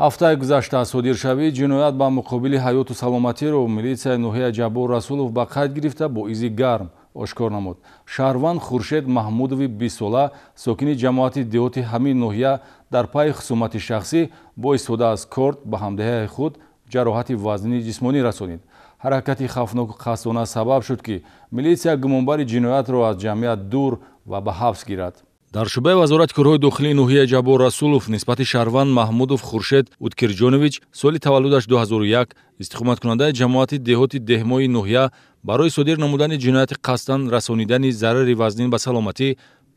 Ҳафтаи гузашта содиршавии ҷиноят ба муқобили ҳаёту саломатиро милитсияи ноҳияи Ҷаббор Расулов ба қайд гирифта, бо изи гарм ошкор намуд. Шаҳрванд Хуршед Маҳмудови 20-сола, сокини ҷамоати деҳоти ҳамин ноҳия, дар пайи хусумати шахсӣ бо истифода аз корд ба ҳамдеҳаи худ ҷароҳати вазнини ҷисмонӣ расонид. Ҳаракати хавфноку қасдона сабаб шуд, ки милитсия гумонбари ҷиноятро аз ҷамъият дур ва ба ҳабс гирад. Дар шӯъбаи Вазорати корҳои дохилии ноҳияи Ҷаббор Расулов нисбати шаҳрванд Маҳмудов Хуршед Уткирҷонович, соли таваллудаш 2001, истиқоматкунандаи ҷамоати деҳоти Деҳмои ноҳия, барои содир намудани ҷинояти қасдан расонидани зарари вазнин ба саломатӣ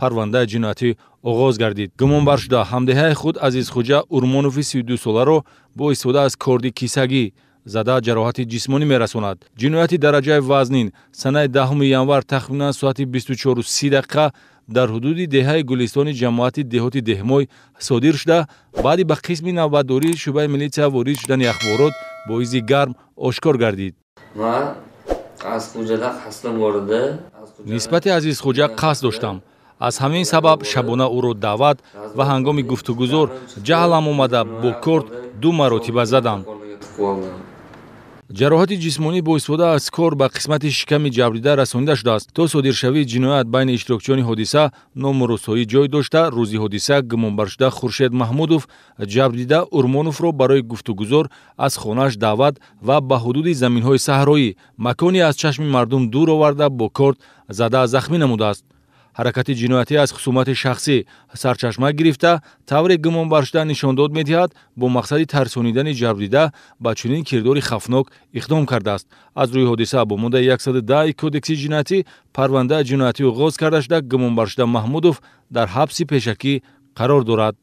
парвандаи ҷиноятӣ оғоз гардид. Гумонбар шуда ҳамдеҳаи худ Азизхуҷа Урмонови 32-соларо бо истифода аз корди кисагӣ зада ҷароҳати ҷисмонӣ мерасонад. Ҷинояти дараҷаи вазнин санаи 10 январ тахминан соати 24:30 дар ҳудуди деҳаи Гулистони ҷамоати деҳоти Деҳмой содир шуда, баъди ба қисми навбатдории шӯъбаи милитсия ворид шудани ахборот бо изи гарм ошкор гардид. Нисбати Азизхуҷа қасд доштам. Аз ҳамин сабаб шабона ӯро даъват ва ҳангоми гуфтугузор ҷаҳлам омада бо корд 2 маротиба задам. Ҷароҳати ҷисмонӣ бо истифода аз кор ба қисмати шиками ҷабрдида расонида шудааст. То содиршавии ҷиноят байни иштирокчиёни ҳодиса номурӯсоӣ ҷой дошта, рӯзи ҳодиса гумонбаршуда Хуршед Маҳмудов ҷабрдида Урмоновро барои гуфтугузор аз хонааш даъват ва ба ҳудуди заминҳои саҳроӣ, маконе аз чашми мардум дур оварда, бо корд зада захмӣ намудааст. Ҳаракати ҷиноятӣ аз хусумати шахсӣ сарчашма гирифта, тавре гумонбаршуда нишондод медиҳад, бо мақсади тарсонидани ҷабрдида ба чунин кирдори хавфнок иқдом кардааст. Аз рӯи ҳодиса бо моддаи 110 кодекси ҷиноятӣ парвандаи ҷиноятӣ оғоз карда шуда, гумонбаршуда Маҳмудов дар ҳабси пешакӣ қарор дорад.